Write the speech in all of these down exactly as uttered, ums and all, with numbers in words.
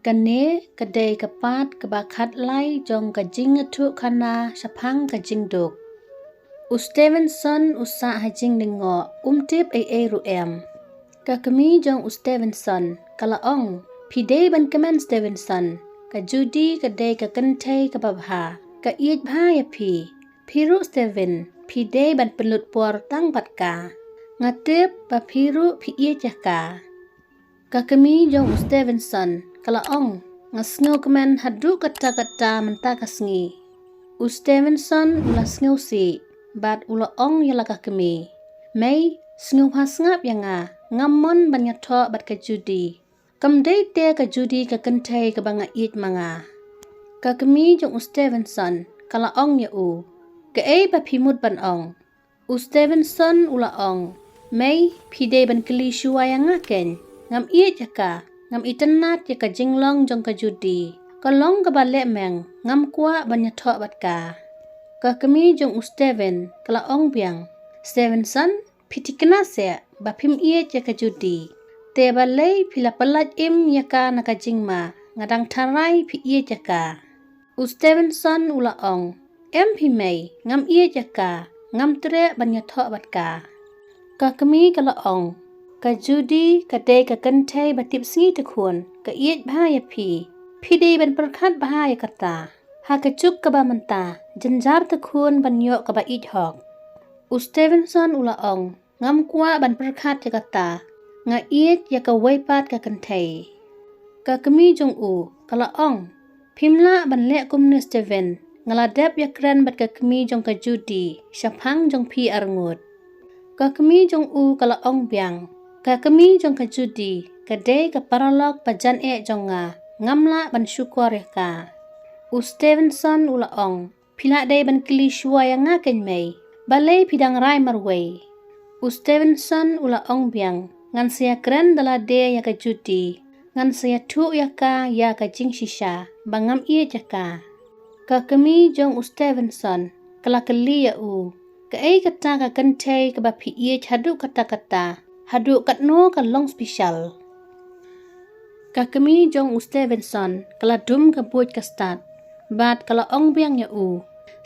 Kane ka dei ka part kaba khatlai jong ka jingïathuhkhana shaphang ka jingduk. U Stevenson u sah ha jinglyngngoh, um tip ei ei ruh em. Ka kmie jong u Stevenson ka la ong, phi dei ban kmen Stevenson. Ka Judy ka dei ka kynthei kaba bha, ka ïeit bha ïa phi. Phi ruh Steven, phi dei ban pynlut por tang bad ka. Nga tip ba phi ruh phi ïeit ïa ka. Ka kmie jong u Stevenson ka la ong, nga sngewkmen haduh katta katta mynta ka sngi. U Stevenson u la sngewsih bad u la ong ïa la ka kmie, mei, sngewbha sngap ïa nga, ngam mon ban ïathoh bad ka Judy. Kam dei te ka Judy ka kynthei kaba nga ïeit ma nga. Ka kmie jong u Stevenson ka la ong ïa u, kaei ba phi mut ban ong? U Stevenson u la ong, mei, phi dei ban kylli shuwa ïa nga kein. Ngam ïeit ïa ka, ngam itynnad ïa ka jinglong jong ka Judy. Ka long kaba lehmeng, ngam kwah ban ïathoh bad ka. Ka kmie jong u Steven ka la ong biang, Stevenson, phi thikna seh ba phim ïeit ïa ka Judy. Te balei phi la pyllait im ïa ka na ka jingma, nga dang tharai phi ïeit ïa ka. U Stevenson u la ong, em phi mei, ngam ïeit ïa ka, ngam treh ban ïathoh bad ka. Ka kmie ka la ong, ka Judy ka dei ka kynthei ba tip sngi te khun, ka ïeit bha ïa phi. Phi dei ban pyrkhat bha ïa kata. Ha ka juk kaba mynta, jynjar te khun ban ïoh kaba ïeit hok. U Stevenson u la ong, ngam kwah ban pyrkhat ïa kata. Nga ïeit ïa kawei pat ka kynthei. Ka kmie jong u ka la ong, phim lah ban leh kumne Steven. Nga la dep ïakren bad ka kmie jong ka Judy shaphang jong phi arngut. Ka kmie jong u ka la ong biang, ka kmie jong ka Judy ka dei ka paralok ba jan eh jong nga, ngam lah ban shukor ïa ka. U Stevenson u la ong, phi la dei ban kylli shuwa ïa nga kein mei, balei phi dang rai marwei? U Stevenson u la ong biang, ngan sa ïakren da lade ïa ka Judy. Ngan sa ïathuh ïa ka ïa ka jingshisha ba ngam ïeit ïa ka. Ka kmie jong u Stevenson ka la kylli ïa u, kaei kata ka kynthei kaba phi ïeit haduh katta katta, haduh katno ka long special? Ka kmie jong u Stevenson ka la dum ka buit ka stad bad ka la ong biang ïa u,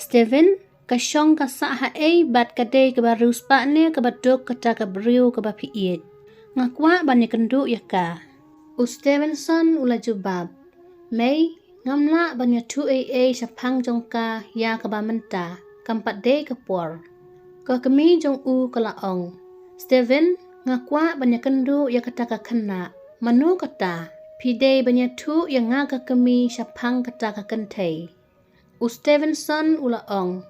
Steven, ka shong ka sah haei bad ka dei kaba riewspah ne kaba duk kata ka briew kaba phi ïeit? Nga kwah ban ïakynduh ïa ka. U Stevenson u la jubab, mei, ngam lah ban ïathuh ei ei shaphang jong ka ïa kaba mynta, kam pat dei ka por. Ka kmie jong u ka la ong, Steven, nga kwah ban ïakynduh ïa kata ka khynnah. Mano kata? Phi dei ban ïathuh ïa nga ka kmie shaphang kata ka kynthei? U Stevenson u la ong,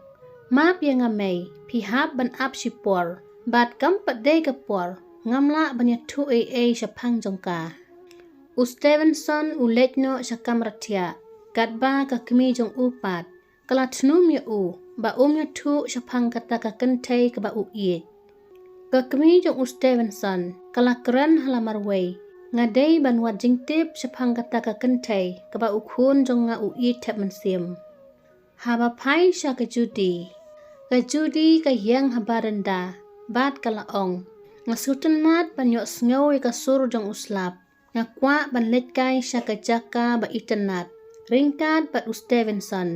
map ïa nga mei, phi hap ban ap shipor bad kam pat dei ka por. Ngam lah ban ïathuh ei ei shaphang jong ka. U Stevenson u leit noh sha kamra thiah, katba ka kmie jong u pat ka la thnum ïa u ba um ïathuh shaphang kata ka kynthei kaba u ïeit. Ka kmie jong u Stevenson ka la kren ha la marwei, nga dei ban wad jingtip shaphang kata ka kynthei kaba u khun jong nga u ïeit thep mynsiem. Haba phai sha ka Judy, ka Judy ka ïeng ha baranda bad ka la ong, nga sngewtynnad ban ïohsngew ïa ka sur jong u slap. Nga kwah ban leit kai sha ka jaka ba itynnad ryngkat bad u Stevenson.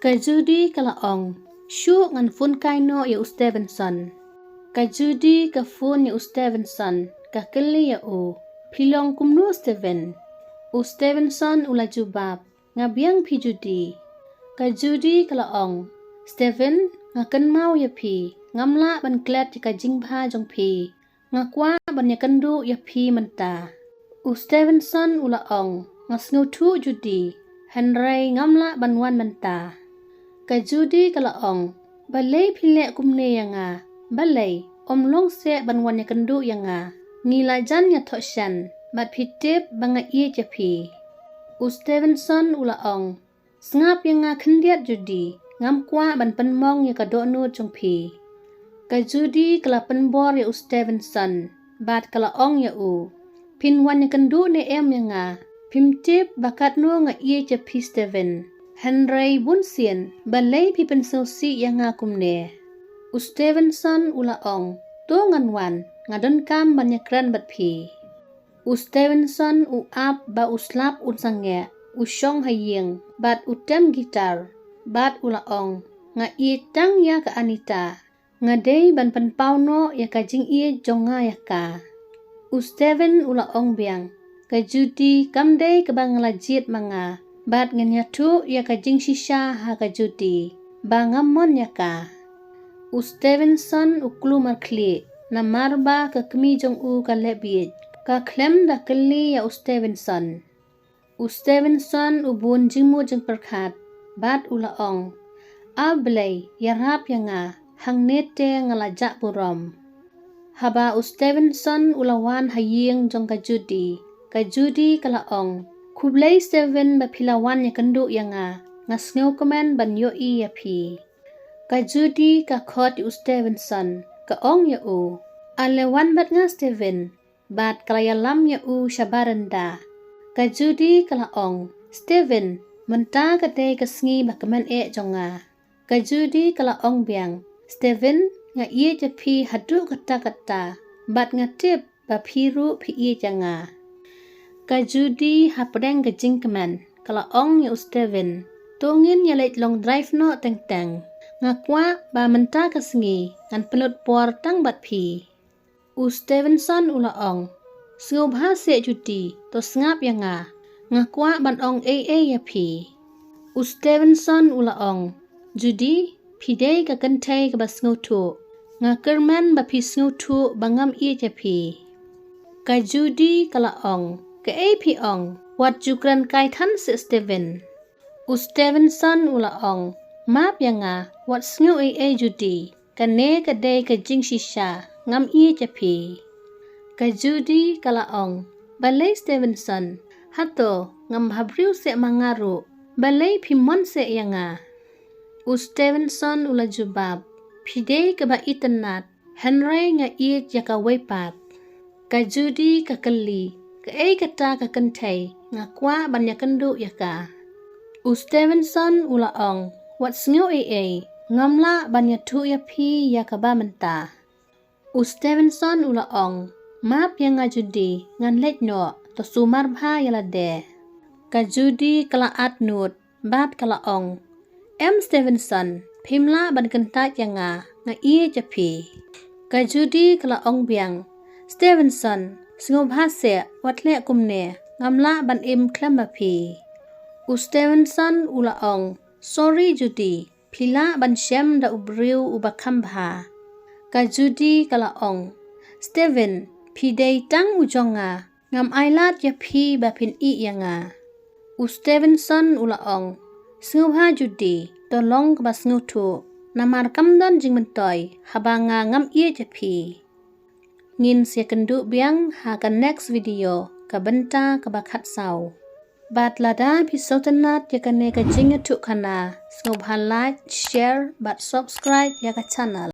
Ka Judy ka la ong, shuh, ngan phone kai noh ïa u Stevenson. Ka Judy ka phone ïa u Stevenson, ka kylli ïa u, phi long kumno Steven? U Stevenson u la jubab, nga biang phi Judy. Ka Judy ka la ong, Steven, nga kynmaw ïa phi, ngam lah ban klet ïa ka jingbha jong phi. Nga kwah ban ïakynduh ïa phi mynta. U Stevenson u la ong, nga sngewthuh Judy, hynrei ngam lah ban wan mynta. Ka Judy ka la ong, balei phi leh kumne ïa nga? Balei ym long seh ban wan ïakynduh ïa nga? Ngi la jan ïathoh shen bad phi tip ba nga ïeit ïa phi. U Stevenson u la ong, sngap ïa nga khyndiat Judy, ngam kwah ban pynmong ïa ka dohnud jong phi. Ka Judy ka la pynbor ïa u Stevenson bad ka la ong ïa u, phin wan ïakynduh ne em ïa nga? Phim tip ba katno nga ïeit ïa phi Steven. Hynrei bunsien balei phi pynsngewsih ïa nga kumne? U Stevenson u la ong, to ngan wan, nga donkam ban ïakren bad phi. U Stevenson u ap ba u slap un sangeh, u shong ha ïing, bad u tem guitar, bad u la ong, nga ïeit tang ïa ka Anita. Nga dei ban pynpaw noh ïa ka jingïeit jong nga ïa ka. U Steven u la ong biang, ka Judy kam dei kaba nga la jied ma nga, bad ngan ïathuh ïa ka jingshisha ha ka Judy ba ngam mon ïa ka. U Stevenson u khlem markhlieh, namar ba ka kmie jong u ka leh bieit, ka khlem da kylli ïa u Stevenson. U Stevenson u bun jingmut jingpyrkhat, bad u la ong, A Blei, ïarap ïa nga, hangne te nga la jah burom. Haba u Stevenson u la wan ha ïing jong ka Judy, ka Judy ka la ong, Khublei Steven ba phi la wan ïakynduh ïa nga, nga sngewkmen ban ïohi ïa phi. Ka Judy ka khot ïa u Stevenson, ka ong ïa u, Ale wan bad nga Steven, bad ka la ïalam ïa u sha baranda. Ka Judy ka la ong, Steven, mynta ka dei ka sngi ba kmen eh jong nga. Ka Judy ka la ong biang, Steven, nga ïeit ïa phi haduh katta katta, bad nga tip ba phi ruh phi ïeit ïa nga. Ka Judy hapdeng ka jingkmen, ka la ong ïa u Steven, To ngin ïa leit long drive noh teng teng. Nga kwah ba mynta ka sngi ngan pynlut por tang bad phi. U Stevenson u la ong, Sngewbha seh Judy, to sngap ïa nga. Nga kwah ban ong ei ei ïa phi. U Stevenson u la ong, Judy, phi dei ka kynthei kaba sngewthuh. Nga kyrmen ba phi sngewthuh ba ngam ïeit ïa phi. Ka Judy ka la ong, Kaei phi ong, wat ju kren kai than seh Steven. U Stevenson u la ong, Map ïa nga, wat sngew ei ei Judy. Kane ka dei ka jingshisha, ngam ïeit ïa phi. Ka Judy ka la ong, Balei Stevenson, hato ngam bhabriew seh ma nga ruh, balei phi mon seh ïa nga? U Stevenson u la jubab, Phi dei kaba itynnad, hynrei nga ïeit ïa kawei pat. Ka Judy ka kylli, Kaei kata ka kynthei, nga kwah ban ïakynduh ïa ka. U Stevenson u la ong, Wat sngew ei ei, ngam lah ban ïathuh ïa phi ïa kaba mynta. U Stevenson u la ong, Map ïa nga Judy, ngan leit noh, to sumar bha ïa lade. Ka Judy ka la at nud, bad ka la ong, Em Stevenson, phim lah ban kyntait ïa nga, nga ïeit ïa phi. Ka Judy ka la ong biang, Stevenson, sngewbha seh, wat leh kumne, ngam lah ban im khlem ma phi. U Stevenson u la ong, Sorry Judy, phi lah ban shem da u briew uba kham bha. Ka Judy ka la ong, Steven, phi dei tang u jong nga, ngam ailad ïa phi ba phin ïeh ïa nga. U Stevenson u la ong, Sngewbha Judy, to long kaba sngewthuh, namar kam don jingmyntoi haba nga ngam ïeit ïa phi. Ngin sa ïakynduh biang ha ka next video, ka bynta kaba khatsaw. Bad lada phi sngewtynnad ïa kane ka jingïathuhkhana, sngewbha like, share bad subscribe ïa ka channel.